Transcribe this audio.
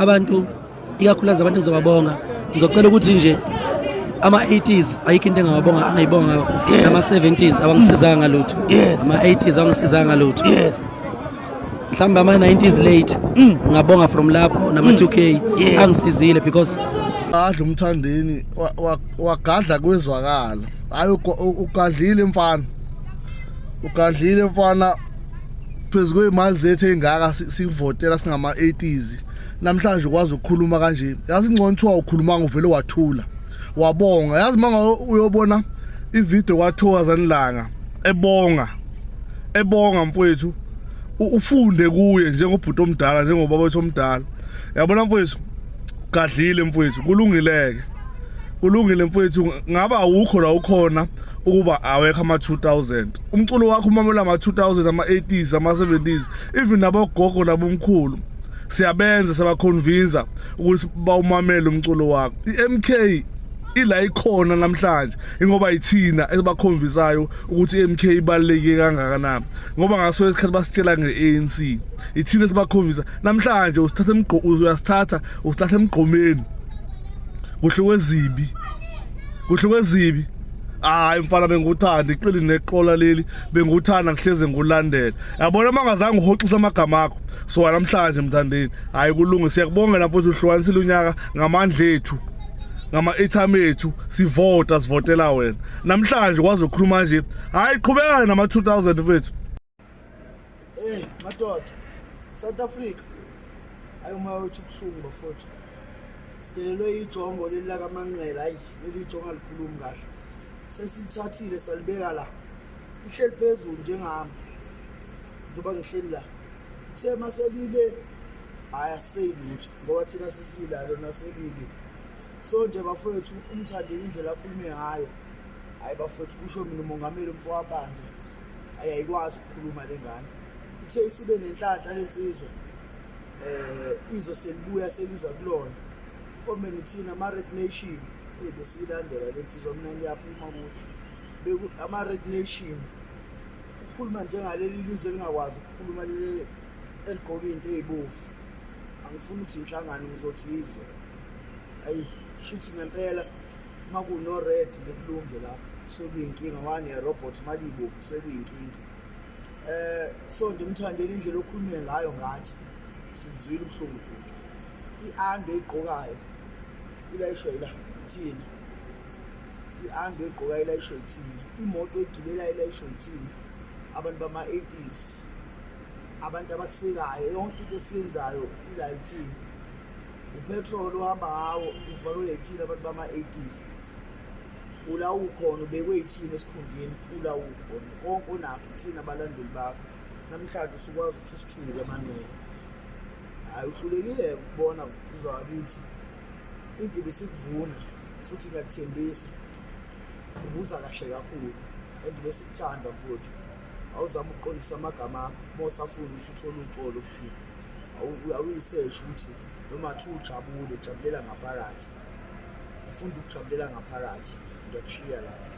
Abantu, ikakhulukazi abantu engizobabonga, ngizocela ukuthi nje ama-80s ayikho into engawabonga angayibonga, ama-70s abangisizanga ngalutho, ama-80s angisizanga ngalutho, mhlawumbe ama-90s late ngabonga from lapho, nama-2K angisizile because Gadla uMthandeni, wagadla kwezwakala. Hayi, ugadlile mfana, ugadlile mfana phezu kwey'mali zethu ey'ngaka sikuvotela singama-80s. Namhlanje ukwazi ukukhuluma kanje, yazi ngcono kuthiwa ukhulumanga, uvele wathula wabonga. Yazi uma uyobona ividiyo kwaThokozani Langa ebonga, ebonga mfowethu, ufunde kuye njengobhuti omdala, njengobaba wethu omdala. Yabona mfowethu, gadlile mfowethu, kulungileke, kulungile mfowethu. Ngaba awukho la ukhona ukuba awekho ama-2000, umculo wakho umamela ama-2000, ama-80s, ama-70s, even nabogogo nabomkhulu siyabenza, siyabaconvinsa ukuthi bawumamele umculo wakho. I-MK ila ikhona namhlanje ingoba yithina esibaconvinsayo ukuthi i-MK ibaluleke kangakanani, ngoba ngaso isikhathi basitshela nge-ANC, ithina esibaconvinsa. Namhlanje usithatha emgqo, uyasithatha usilahla emgqomeni kuhle kwezibi, kuhle kwezibi. Hayi mfana, benguthanda iqili neqola leli, benguthanda ngihleze ngulandela. Yabona uma ngazange uhoxisa amagama akho, so namhlanje Mthandeni, hayi kulunge, siyakubongela mfowethu. Uhlukanisile unyaka ngamandla ethu, ngama-airtime ethu, sivota, sivotela wena. Namhlanje kwazi ukukhuluma nje, hayi qhubekane nama-2000 mfethu. Eh madoda, South Africa, hayi umoya wethu ubuhlungu bafowethu. Sidelelwe ijongo leli lakaManqele, hayi leli jongo alikhulumi kahle. Sesilithathile salibeka la. Lihleli phezulu njengami. Njengoba ngihleli la. Kuthe maselile, hayi asiseyilutho ngoba thina sisila lona selile. So nje bafowethu, uMthandeni indlela akhulume ngayo, hayi bafowethu, kusho mina umongameli umfokaMpanza, ayayikwazi ukukhuluma le ngane. Ithe isibe nenhlanhla lensizwa, izwe selibuya seliza kulona. Komele thina ama-Red Nation besiyilandela lensizwa, mina ngiyaphuma kuyo. Ama-Red Nation ukukhuluma njengaleli lizwe elingakwazi ukukhuluma, leli eligqoke into ey'bovu. Angifuni ukuthi inhlangano, ngizothi izwe. Ayi shuthi ngempela uma kuno-red bekulunge lapho sekuyinkinga, wane-robot malibovu sekuyinkinga. So nje Mthandeni, indlela okhulume ngayo ngathi sizwile ubuhlungu bhuti. I-ando eyigqokayo ilayishwa yila ithina, i-ando egqokayo ilayishwa yithina, imoto egibelayo ilayishwa yithina, abantu bama-80s, abantu abakusekayo, yonke into esiyenzayo ila yithina. Upetrol uhamba ngawo ufakelwe yithina abantu bama-80s. Ula ukhona ubekwe yithina esikhundleni, ula ukhona konke onakho ithina abalandeli bakho. Namhlanje usukwazi ukuthi usithuke Manqele, hhayi uhlulekile ukubona nsizwa wakithi. Into besikuvuna futhi ngiyakuthembisa ubuza kahle kakhulu and besikuthanda mfowethu. Awuzame ukuqondisa amagama akho uma usafuna ukuthi uthole uxolo kuthina. Awuyiseshe ukuthi noma kuthiwa ujabule, jabulela ngaphakathi, ufunda ukujabulela ngaphakathi. Ngiyakushiya lapho.